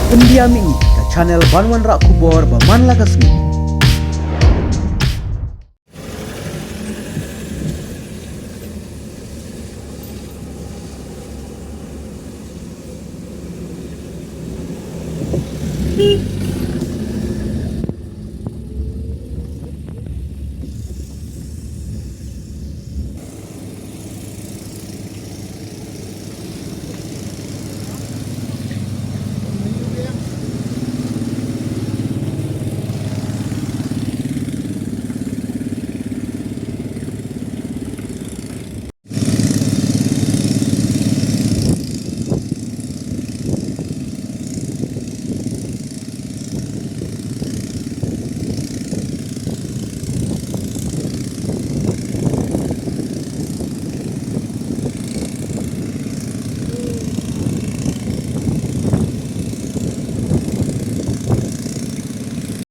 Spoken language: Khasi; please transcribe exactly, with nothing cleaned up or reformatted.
Pyndiah mihngi ka channel ban wanrah khubor ba man la ka sngi.